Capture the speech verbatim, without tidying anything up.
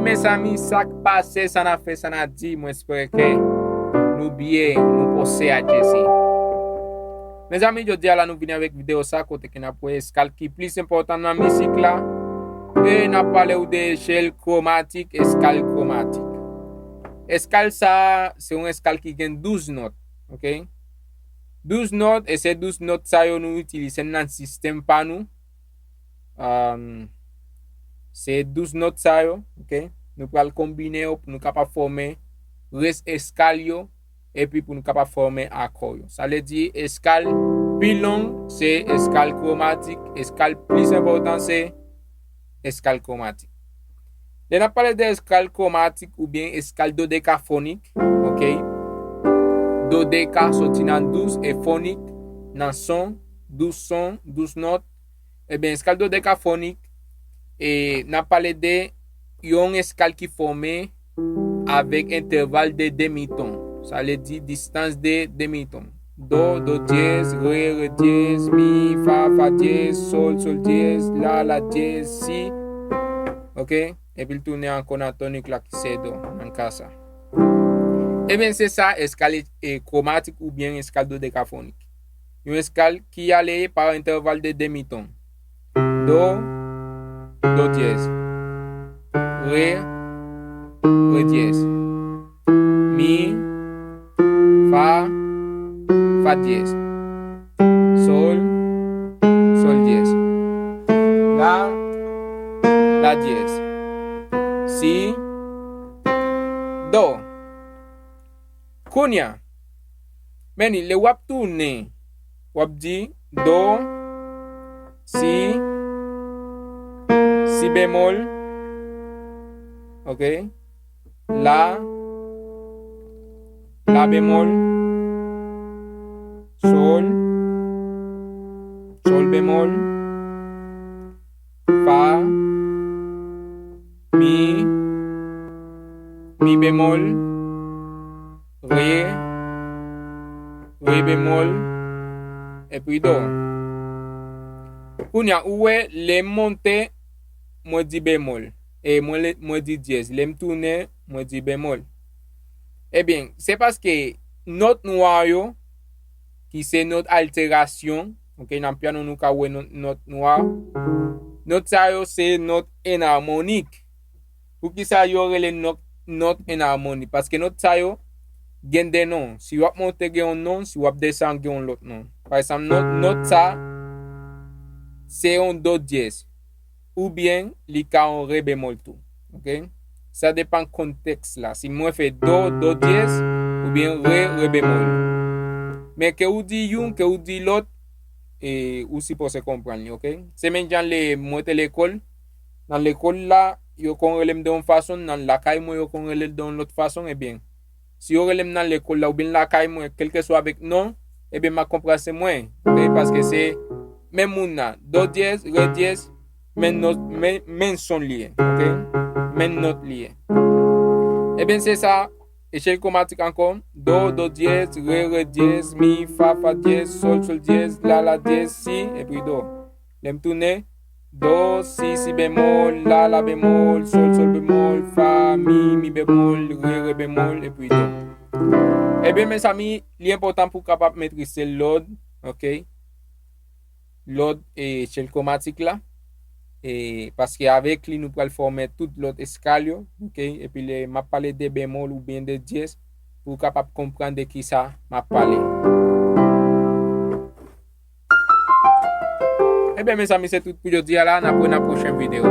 Mezanmi, sa k pase, sa n ap fè, sa n ap di, mwen espere ke nou byen, nou panse a Jezi. Mezanmi, jodi a la nou vini avèk videyo sa kote ke n ap wè eskal ki plis enpòtan nan mizik la. E n ap pale w de echèl kwomatik, eskal kwomatik. Eskal sa, se yon eskal ki gen douz nòt, oke? Douz nòt, e se douz nòt sa yo nou itilize nan sistèm pa nou. Um, se douz nòt sa yo, oke? Nou pral konbine yo pou nou kapab fòme rès eskal yo, epi pou nou kapab fòme akò yo. Sa vle di eskal pi long, se eskal kwomatik, eskal plis enpòtan, se eskal kwomatik. Lè n ap pale de eskal kwomatik oubyen eskal dodekafonik, oke? Dodeka soti nan douz e fonik nan son, douz son, douz nòt. Ebyen, eskal dodekafonik, e n ap pale de yon eskal ki fòme avèk entèval de demiton. Sa vle di distans de demiton. Do, do dyèz, re, re dyèz, mi, fa, fa dyèz, sol, sol dyèz, la, la dyèz, si. Oke? Epi l tounen ankò nan tonik la ki se do, nan ka sa. Ebyen, se sa, eskal e, e kwomatik oubyen eskal dodekafonik. Yon eskal ki ale pa entèval de demiton. Do, do dyèz. Re, re dyèz. Mi, fa, fa dyèz. Sol, sol dyèz. La, la dyèz. Si, do. Kounye a, men lè w ap tounen, w ap di do, si, si bemòl, oke, la, la bemòl, sol, sol bemòl, fa, mi, mi bemòl, re, re bemòl, epi do. Kounye a, ou wè, lè m monte, mwen di bemòl. E mwen, mwen di dyèz. Lè m tounen, mwen di bemòl. Ebyen, se paske nòt nwa yo, ki se nòt alterasyon, oke, nan pyano nou ka wè nòt, nòt nwa. Nòt sa yo se nòt enamònik. Poukisa yo rele nòt, nòt enamònik? Paske nòt sa yo gen de non. Si w ap monte, gen yon non. Si w ap desann, gen yon lòt non. Pa egzanp, nòt, nòt sa, se yon do dyèz. Oubyen, li ka yon re bemòl tou. Oke? Sa depann kontèks la. Si mwen fè do, do dyèz, oubyen re, re bemòl. Men ke ou di youn, ke ou di lòt, e ou sipoze konprann li, oke? Se menm jan lè mwen te lekòl, nan lekòl la, yo konn rele m de yon fason, nan lakay mwen, yo konn rele l de yon lòt fason, ebyen, si yo rele m nan lekòl la, oubyen lakay mwen, kèlkeswa avèk non, ebyen, m a konprann se mwen, oke? Paske se menm moun nan, do dyèz, re dyèz, menm nòt, menm, menm son li ye, oke? Menm nòt li ye. Ebyen, se sa, echèl kwomatik ankò, do, do dyèz, re, re dyèz, mi, fa, fa dyèz, sol, sol dyèz, la, la dyèz, si, epi do. Lè m tounen, do, si, si bemòl, la, la bemòl, sol, sol bemòl, fa, mi, mi bemòl, re, re bemòl, epi do. Ebyen, mezanmi, li enpòtan pou w kapab metrize lòd, oke? Lòd e echèl kwomatik la. E paske avèk li, nou pral fòme tout lòt eskal yo, oke? Epi lè m ap pale de bemòl oubyen de dyèz, pou w kapab konprann de kisa m ap pale. Ebyen, mezanmi, se tout pou jodi a la. N ap wè nan pwochen videyo.